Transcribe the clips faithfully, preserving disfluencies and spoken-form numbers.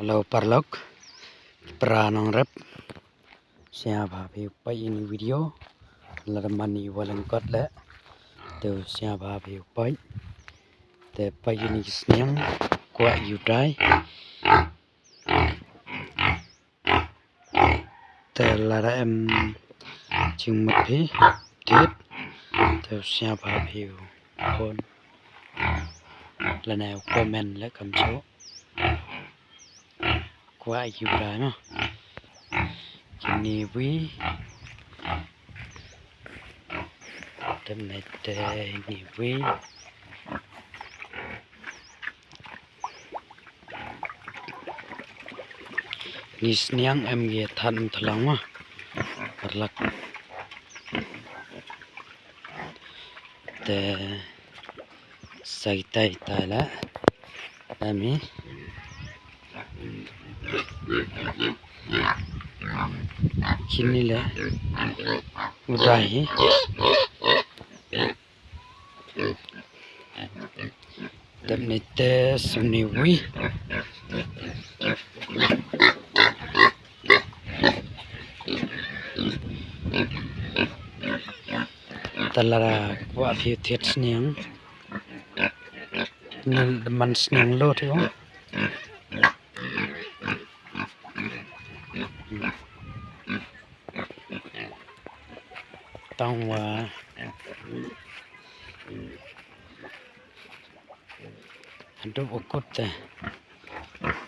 Hello paralok, para nongrep. Sngewbha phi peit ïa ine i video. Lada man i wa lyngkot leh, te sngewbha phi peit. Te peit ïa ine i sniang, kwah ïa u dai. Te lada em jingmut phi thied, te sngewbha phi u phone lane u comment leh kumjuh. Kwah ïa u dai mo. Kine wi. Te mynta ine wi. Ine i sniang em ki thad em thalang mo. Paralok. Te sa itai itai leh. Em hi. Kine leh u dai hi. Dep ni te sum ni wi. Te lada kwah phi thied sniang. Ni man sniang lut hi. Tang wa haduh u kut te.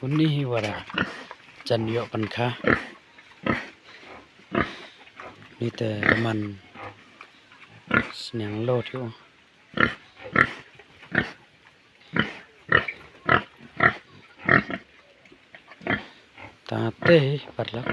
Une hi wa da jan ïoh pynkha. Ni te man sniang lut hi. Tang te paralok.